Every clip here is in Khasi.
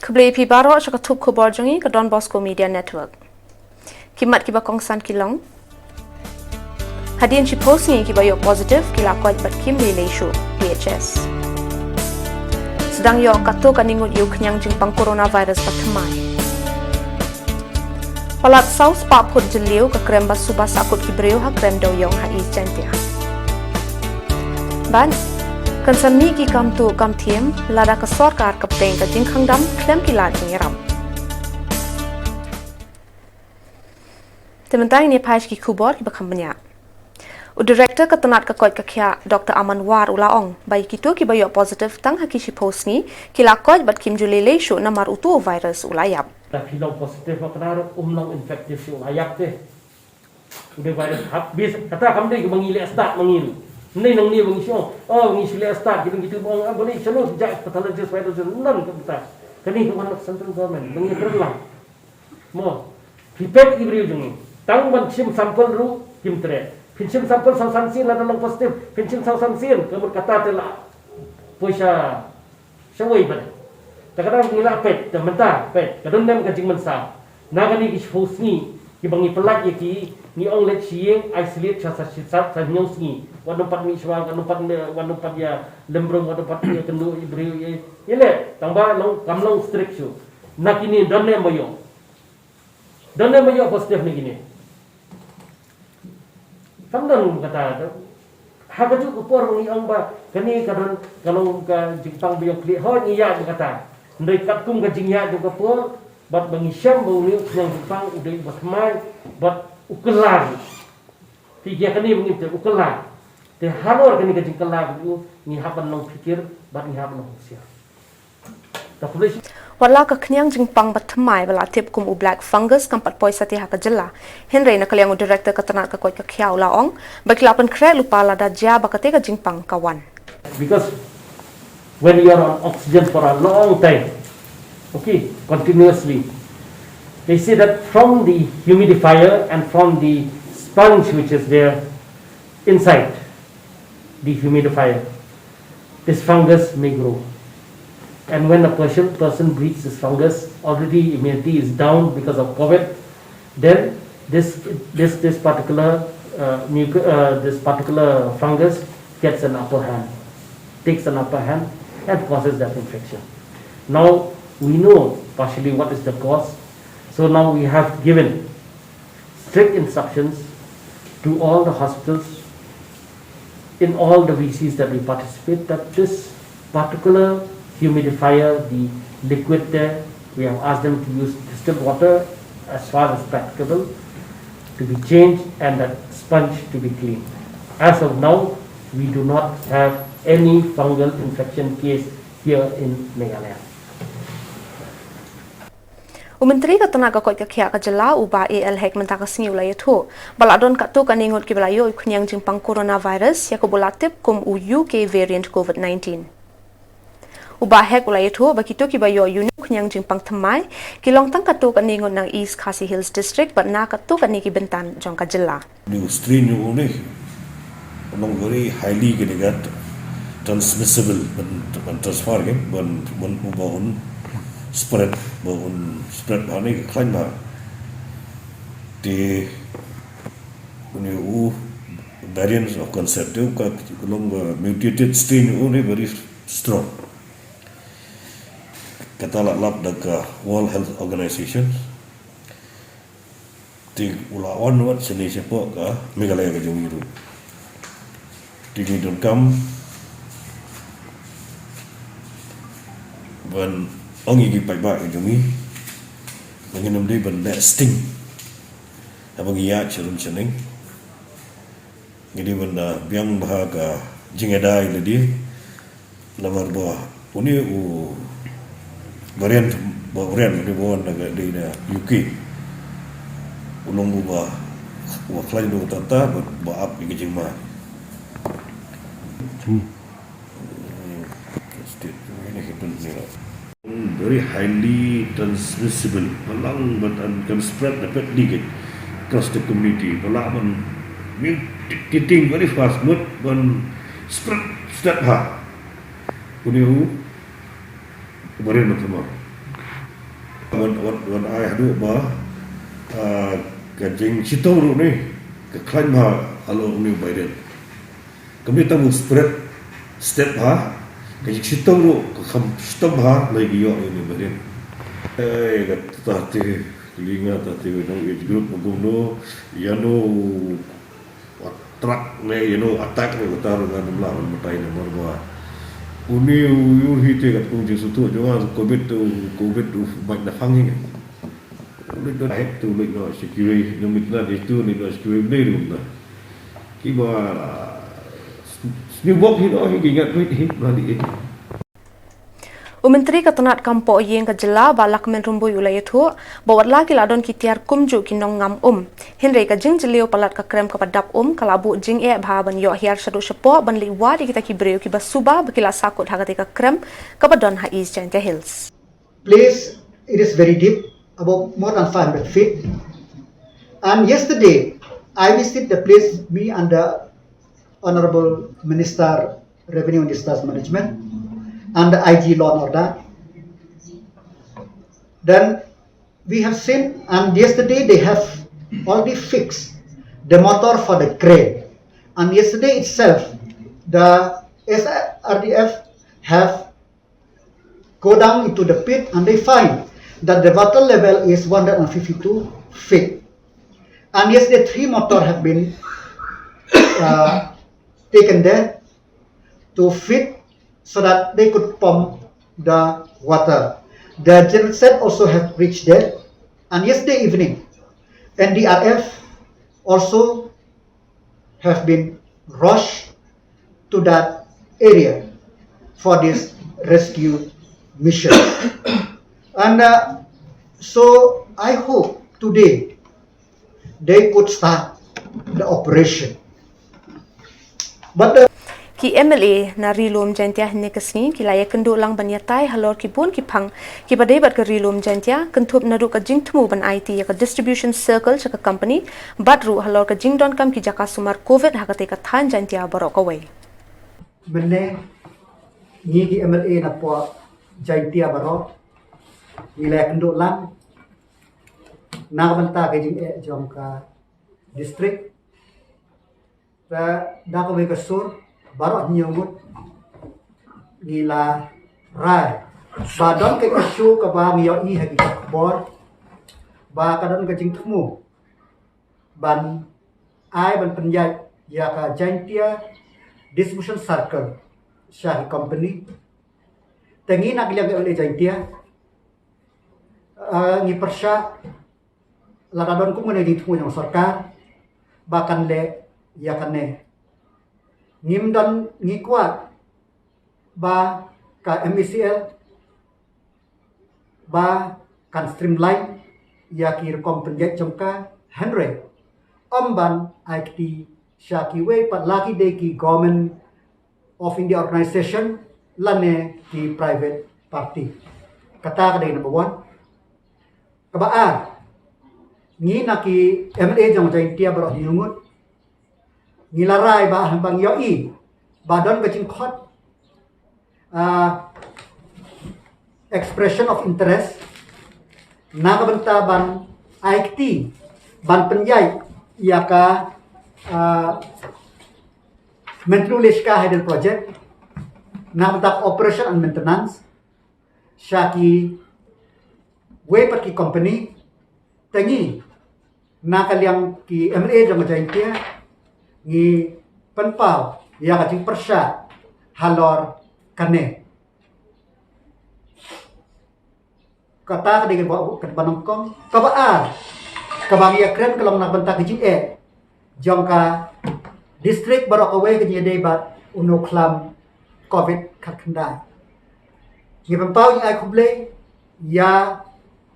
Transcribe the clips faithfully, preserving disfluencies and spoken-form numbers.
Khublei phi baroh sha ka thup khubor jong ngi ka Don Bosco Media Network. Ki mat kiba kongsan ki long: Hadien shiphew sngi kiba ïoh positive ki la koit bad kim lei lei shuh, P H S. Sdang ïoh katto katne ngut ïa u khñiang jingpang coronavirus ba thymmai. Palat saw spah phut jylliew ka krem ba suba sahkut ki briew ha krem Dewiong ha East Jaintia. Bad kan sa mih ki kam tuh kam thiem lada ka sorkar ka pteng ka jingkhang dam khlem ki lad jingïarap. Te mynta ngin ïa phai sha ki khubor kiba kham bniah. U Director ka tnat ka koit ka khiah, Doctor Aman War u la ong ba ïa kito kiba ïoh positive tang ha ki shiphew sngi ki la koit bad kim ju lei lei shuh namar uto u virus u la ïap. Lada phi long positive ma kane ruh um long infective shuh, la ïap te. U dei virus hap bis kata kam dei ba ngi leh stad ma ngi ruh. Ngi nang ni ba ngi shu ong, oh, ba ngi shu leh stad, ki dang kitu ba ong, ah, ba ngi shu leh stad, pathologist, virologist, none ka bynta. Kane ka wan na central government, ba ngi kren lang. Mo, phi peit ki briew jong ngi. Tang ban shim sample ruh kim treh. Phin shim sample saw san sien lada long positive. Phin shim saw san sien, ka mut kata te la poi sha shawei pat. Te kata ngi la peit, te mynta peit, ka don nem ka jingmynsaw. Na kane ki shiphew sngi kiba ngi pyllait ïa ki, ngi ong leit sha ïing, isolate sha, sha, sha, sha hynñiew sngi. Wat nym pat mih shuwa, wat nym pat, wat nym pat ïa lem briew, wat nym pat ïa kynduh ïa briew, ïa, ïa leh. Tang ba long, kam long strict shuh. Na kine don ne em ba ïoh. Don ne em ba ïoh positive na kine. Kam don kata. Ha kajuh ka por ngi ong ba kane ka don, ka long ka jingpang ba ïoh khlieh, hooid ngi ïaid ba kata. Hynrei katkum ka jingïaid jong ka por bad ba ngi shem ba une u khñiang jingpang u dei uba thymmai bad u kylla. Phi ïa kane ba ngi te u kylla. Te halor kane ka jingkylla ka u ngi hap ban long phikir bad ngi hap ban long husiar. Ka police. Wat la ka khñiang jingpang ba thymmai ba la tip kum u black fungus kam pat poi satia ha ka jylla, hynrei na ka liang u Director ka tnat ka koit ka khiah u la ong ba ki la pynkhreh lypa lada jia ba kata ka jingpang ka wan. Because when you are on oxygen for a long time, okay, continuously, they say that from the humidifier and from the sponge which is there inside the humidifier, this fungus may grow. And when a person, person breathes this fungus, already immunity is down because of COVID, then this, this, this particular, uh, muc-, uh, this particular fungus gets an upper hand, takes an upper hand, and causes that infection. Now we know partially what is the cause. So now we have given strict instructions to all the hospitals in all the V Cs that we participate that this particular humidifier, the liquid there, we have asked them to use distilled water as far as practicable to be changed and that sponge to be cleaned. As of now, we do not have any fungal infection case here in Meghalaya. U Myntri ka tnat ka koit ka khiah ka jylla u Bah A L Hek mynta ka sngi u la ïathuh ba la don katto katne ngut kiba la ïoh u khñiang jingpang coronavirus ïa kaba la tip kum u U K variant COVID nineteen. U Bah Hek u la ïathuh ba kito kiba ïoh ïa une u khñiang jingpang thymmai ki long tang katto katne ngut na East Khasi Hills District bad na katto katne ki bynta jong ka jylla. Une u strain une u long very highly kane ka transmissible, ban, ban transfer ke, ban, ban, ba un spread, ba un spread bha ne ka khlaiñ bha. Te une u variant of concern te u ka long ba mutated strain une very strong. Kata la lap da ka World Health Organization. Te u la wan wat shane shapoh ka Meghalaya ka jong ngi ruh. Te ngi donkam ban ong ïa ki paidbah ka jong ngi ba ngin ym dei ban leh sting haba ngi ïaid sharum shaneng. Ngi dei ban da biang bha ka jingïada ïa lade. Namar ba une u variant ba u riang, une ba wan na ka dei na U K, u long uba, uba khlaiñ ruh kata ba, ba ap ïa ka jingma. Hmm. State, ini kita ni lah. Very highly transmissible. Ba lang ba kan spread rapidly ke across the community. Ba lah ban mutating very fast, mut ban spread step ha. Une u variant ba thymmai. Wan wan wan ai haduh ba, ah, ka jingshitom ruh ne ka khlaiñ bha halor une u Biden. Kam dei tang u spread state bha, ka jingshitom ruh ka kham shitom bha lei ki ïoh ïa une u Biden. Eh, kata te, kylli nga ta te, nong age group ma kumno, ïa no u attract ne, ïa no u attack ne, kata ruh nga ngam lah ban batai namar ba une u ïohi te katkum jingsngewthuh jong nga, covid te, covid u bait na phang hi nga. Leit noh heh tu, leit noh security, no mit na di tu, leit noh security bnei rum na. Kiba, ah, sniewbok hi noh hi ki ngat wit hi, ba di hi. U Myntri ka tnat kam poh ïing ka jylla, Bah Lahkmen Rymbui u la ïathuh ba wat la ki la don ki tiar kumjuh ki nongngam um, hynrei ka jingjylliew palat ka krem kaba dap um ka la buh jingeh bha ban ïoh hiar shaduh shapoh ban leit wad ïa kita ki briew kiba suba ba ki la sahkut ha kata ka krem kaba don ha East Jaintia Hills. Place, it is very deep, about more than five hundred feet. And yesterday, I visited the place, me and the Honorable Minister, Revenue and Disaster Management, and the I G Law and Order. Then we have seen, and yesterday they have already fixed the motor for the crane. And yesterday itself, the S R D F have go down into the pit and they find that the water level is one hundred fifty-two feet. And yesterday, three motor have been, uh, taken there to feed so that they could pump the water. The genset also have reached there. And yesterday evening, N D R F also have been rushed to that area for this rescue mission. And, uh, so I hope today they could start the operation. But the Ki M L A na Ri Lum Jaintia hynne ka sngi ki la ïakynduh lang ban ïatai halor ki bun ki phang kiba dei bad ka Ri Lum Jaintia, kynthup naduh ka jingthmu ban aiti ïa ka distribution circle sha ka company, bad ruh halor ka jingdonkam ki jaka sumar covid ha katei ka thaiñ Jaintia baroh kawei. Mynne ngi ki M L A na poh Jaintia baroh ngi la ïakynduh lang na ka bynta ka jingeh jong ka district. Te da kawei ka sur baroh hynñiew ngut ngi la rai ba don ka issue kaba ngi ïohi ha ki khubor ba ka don ka jingthmu ban ai ban pynïaid ïa ka Jaintia Distribution Circle sha ki company. Te ngi na ka liang ka M L A Jaintia, eh, ngi pyrshah lada don kum kane ka jingthmu jong ka sorkar ba kan leh ïa kane. Ngim don, ngi kwah ba ka M E C L ba kan streamline ïa ki rukom pynïaid jong ka, hynrei ym ban ai kti sha kiwei pat, la ki dei ki Government of India organization lane ki private party. Kata ka dei number one. Kaba ar, ngi na ki M L A jong Jaintia baroh hynñiew ngut ngi la rai ba haba ngi ïohi ba don ka jingkhot, ah, expression of interest na ka bynta ban ai kti ban pynïaid ïa ka, ah, Myntdu Leshka Hydel Project na ka bynta operation and maintenance sha kiwei pat ki company. Te ngi na ka liang ki M L A jong ka Jaintia ngi pynpaw ïa ka jingpyrshah halor kane. Kata ka dei kaba, kaba nyngkong. Kaba ar, kaba ngi ïakren ka long na ka bynta ka jingeh jong ka district baroh kawei ka jingïadei bad une u khlam covid khatkhyndai. Ngi pynpaw jingïakhublei ïa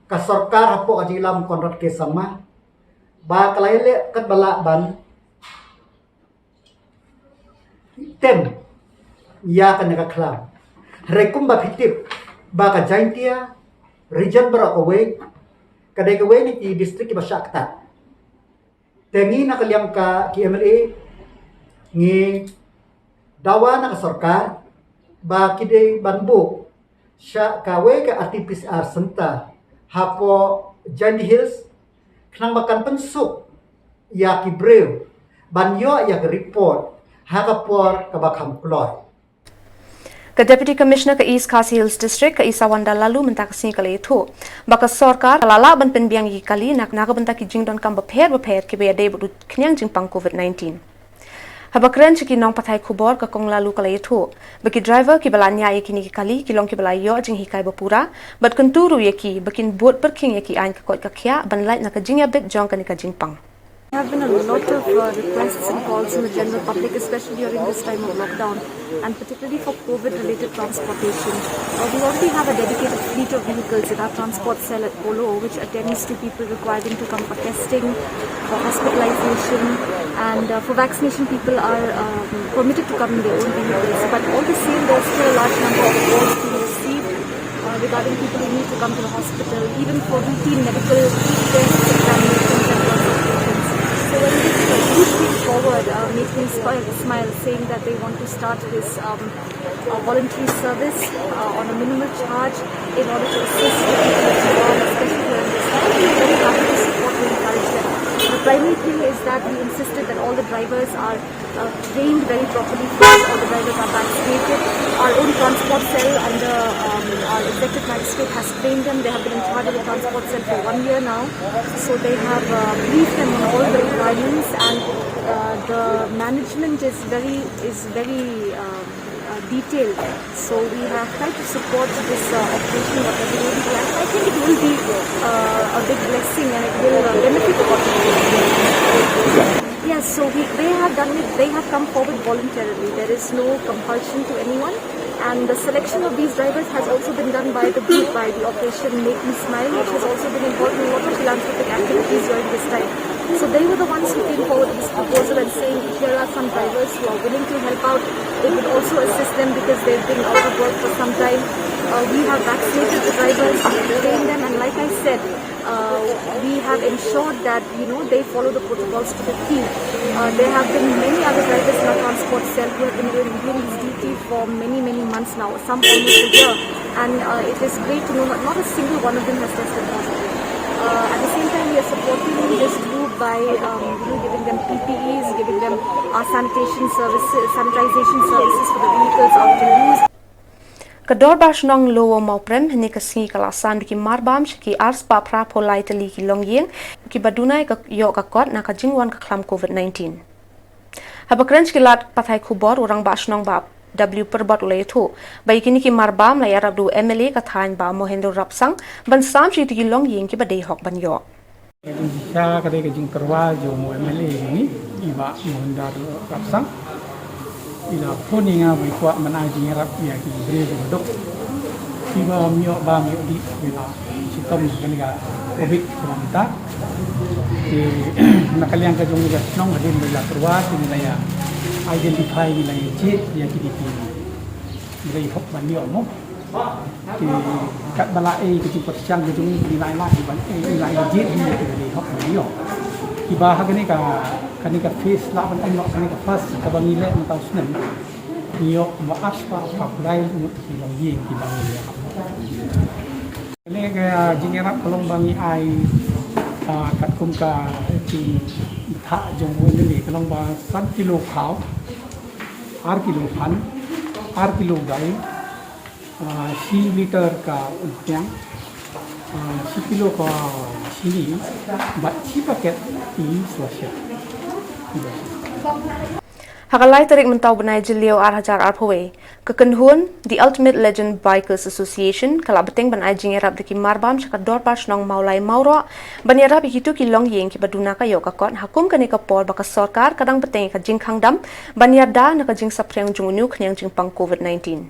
ka sorkar hapoh ka jingïalam Conrad K Sangma ba ka la ïaleh katba lah ban tem ïa kane ka khlam. Hynrei kumba phi tip ba ka Jaintia region baroh kawei ka dei kawei na ki district kiba shah ktah. Te ngi na ka liang ka ki M L A ngi dawa na ka sorkar ba ki dei ban buh sha kawei ka R T P C R center hapoh Jaintia Hills, khnang ba kan pynsuk ïa ki briew ban ïoh ïa ka report ha ka por kaba kham kloi. Ka Deputy Commissioner ka East Khasi Hills District, ka Isawanda Laloo, mynta ka sngi ka la ïathuh ba ka sorkar ka la lah ban pynbiang ïa ki kali na, na ka bynta ki jingdonkam bapher bapher kiba ïadei bad u khniang jingpang COVID nineteen. Haba kren sha ki nongpathai khubor, ka Kong Laloo ka la ïathuh ba ki driver kiba la ñiah ïa kine ki kali ki long kiba la ïoh jinghikai bapura, bad kyntu ruh ïa ki ba kin bud pyrkhing ïa ki aiñ ka koit ka khiah ban lait na ka jingïabit jong kane ka jingpang. There have been a lot of uh, requests and calls from the general public, especially during this time of lockdown, and particularly for COVID-related transportation. Uh, we already have a dedicated fleet of vehicles at our transport cell at Polo, which attends to people requiring to come for testing, for hospitalization, and uh, for vaccination, people are um, permitted to come in their own vehicles. But all the same, there's still a large number of calls being received uh, regarding people who need to come to the hospital, even for routine medical tests, examinations, and consultations. So when this uh, group came forward, uh, made me smile, smile, saying that they want to start this um, uh, voluntary service uh, on a minimal charge in order to assist the people of Shillong, especially during this time. We are very happy to support and encourage them. The primary thing is that we insisted that all the drivers are uh, trained very properly first, all the drivers are vaccinated. Our own transport cell under um, our executive magistrate has trained them. They have been in charge of the transport cell for one year now. So they have uh, briefed them on all the requirements, and uh, the management is very is very um, uh, detailed. So we have tried to support this uh, operation, whatever may be. And I think it will be uh, a big blessing, and it will uh, benefit the population. Yes, so we, they have done it, they have come forward voluntarily. There is no compulsion to anyone. And the selection of these drivers has also been done by the group, by the operation Make Me Smile, which has also been involved in a lot of philanthropic activities during this time. So they were the ones who came forward with this proposal and saying, here are some drivers who are willing to help out. It would also assist them because they've been out of work for some time. Uh, we have vaccinated the drivers, we have trained them, and like I said, uh, we have ensured that you know they follow the protocols to the T. Uh, there have been many other drivers in our transport cell who have been doing, doing this duty for many, many months now, some almost a year. And uh, it is great to know that not a single one of them has tested positive. Uh, at the same time, we are supporting this group by um, you know, giving them P P Es, giving them our sanitation services, sanitization services for the vehicles after use. Ka Dorbar Shnong Lower Mawprem hynne ka sngi ka la san da ki marbam sha ki arspah phraphew lai tylli ki longïing kiba duna ïa ka, ïoh ka kot na ka jingwan ka khlam COVID nineteen. Haba kren sha ki lad pathai khubor, u Rangbah Shnong Bah W Pyrbot u la ïathuh ba ïa kine ki marbam la ïarap da u M L A ka thaiñ Bah Mohendro Rapsang ban sam sha kito ki longïing kiba dei hok ban ïoh. Ka jingshisha ka dei ka jingtyrwa jong u M L A jong ngi, i Bah Mohendro Rapsang. I la phone ïa nga ba i kwah ban ai jingïarap ïa ki briew kiba duk, kiba ym ïoh bam ïoh dih, i la shitom kane ka COVID kaba mynta. Te na ka liang ka jong ngi ka shnong, hadien ba i la tyrwa te ngi la ïa identify, ngi la ïa jied ïa kine ki briew hok ban ïoh mo. Te katba la ai ka jingpyrshang ka jong ngi, ngi la ïa, ngi ban ai, ngi la ïa jied hi ïa ki briew hok ban ïoh. Kiba ha kane ka, kane ka phase lah ban ai noh, kane ka phase kaba ngi leh mynta u snem, ngi ïoh kumba arspah arphew lai ngut ki longïing kiba ngi ïarap. Kane ka jingïarap ka long ba ngi ai, ah, katkum ka jingbthah jong u M L A, ka long ba san kilo khaw, ar kilo phan, ar kilo dai, ah, shi liter ka umphniang, ah, shi kilo ka shini, bad shi paket i slasha. Ha ka lai tarik mynta u bnai Jylliew ar hajar arphew wei, ka kynhun The Ultimate Legend Bikers Association ka la bteng ban ai jingïarap da ki marbam sha ka Dorbar Shnong Mawlai Mawroh ban ïarap ïa kito ki longïing kiba duna ka ïoh ka kot ha kum kane ka por ba ka sorkar ka dang bteng ïa ka jingkhang dam ban ïada na ka jingsaphriang jong une u khniang jingpang COVID nineteen.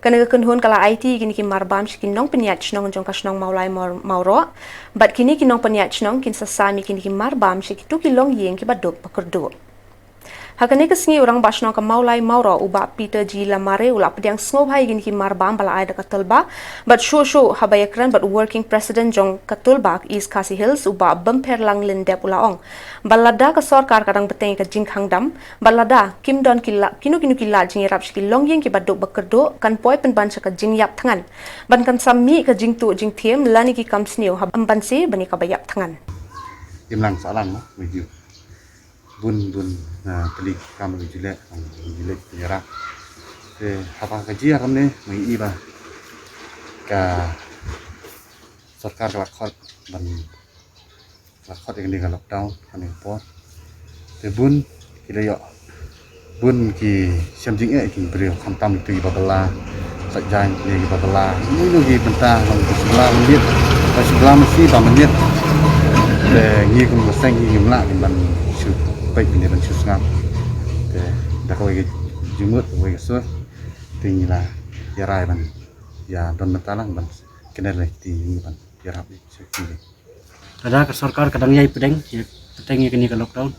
Kane ka kynhun ka la aiti ïa kine ki marbam sha ki nongpynïaid shnong jong ka shnong Mawlai Mawr-, Mawroh, bad kine ki nongpynïaid shnong kin sa sam ïa kine ki marbam sha kito ki longïing kiba duk ba kyrduh. Ha kane ka sngi u Rangbah Shnong ka Mawlai Mawroh u Bah Peter G Lamare u la pdiang sngewbha ïa kine ki marbam ba la ai da ka Tulbagh bad shuh shuh haba ïakren bad u Working President jong ka Tulbagh East Khasi Hills u Bah Bymperlang Lyndep u la ong ba lada ka sorkar ka dang bteng ïa ka jingkhang dam bad lada kim don ki la, kino kino ki lad jingïarap sha ki longïing kiba duk ba kyrduh kan poi pynban sha ka jingïap thngan ban kan sa mih ka jingtuh jingthiem lane ki kam sniew haba ym ban sa ban ïa kaba ïap thngan. Imlang sahlang mo, with you. Bun bun na peli kam wi jilek, wi jilek penyerah. Te haba ka jia kam ne, wi iba ka sorkar ka la khot ban, ka la khot ïa kane ka lockdown, kane ka por. Te bun ki la ïoh bun ki shem jingeh ki briew, khamtam tu iba bala sa jaiñ ne iba bala. Ni nu ki bynta long ki sibla mynit, ba sibla masi ba mynit. Te ngi kum ka seng ngi ngim lah ban shu peit ne ban shu sngap. Te da kawei ka jingmut, kawei ka sur. Te ngi la ïa rai ban ïa don bynta lang ban kynnoh leh kti ngi ban ïarap ne shu kti. Lada ka sorkar ka dang ïai pdeng ïa, pdeng ïa kane ka lockdown,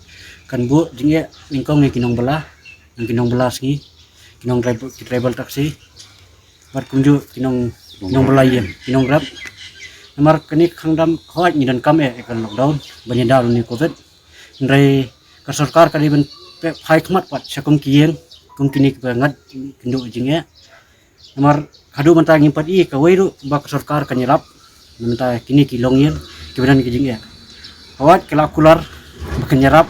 kan buh jingeh nyngkong ïa ki nongbala, ïa ki nongbala sngi, ki nong tribal, ki tribal taxi bad kumjuh ki nong, nongbala ïing, ki nongrep. Namar kane ka khang dam hooid ngi donkam eh ïa ka lockdown ban ïada ïa une u covid. Hynrei ka sorkar ka dei ban pynphai khmat pat sha kum ki ïing kum kine kiba ngat kynduh jingeh. Namar haduh mynta ngim pat i kawei ruh ba ka sorkar kan ïarap na bynta kine ki longïing kiba don ki jingeh. Hooid ki la kular ba kin ïarap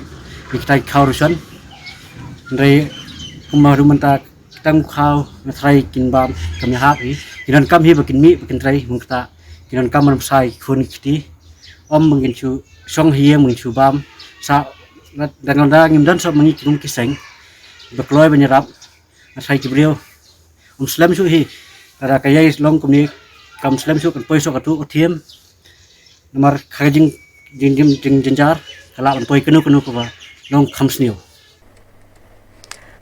ïa kita ki khaw ration. Hynrei kumba haduh mynta kita ki khaw na trai kin bam kam ïahap hi. Ki donkam hi ba kin mih ba kin trai, mynta ki donkam ban bsa ïa ki khun ki kti. Ym ba ngin shu shong ha ïing ba ngin shu bam. Sa dang da ngim don shuh ma ngi ki kum ki seng ba kloi ban ïarap. Ngat hai ki briew ym slem shuh hi. Lada ka ïai long kumne kam slem shuh kan poi shuh ka tuh ka thiem. Namar ka jing, jing, jing, jing, jynjar ka lah ban poi kano kano kaba long kham sniew.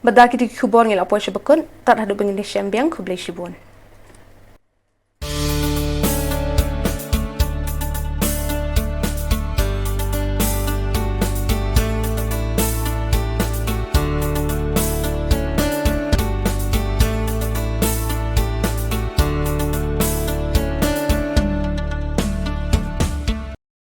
Bad da kito ki khubor ngi la poi sha ba kut, tad haduh ba ngin ïashem biang, khublei shibun.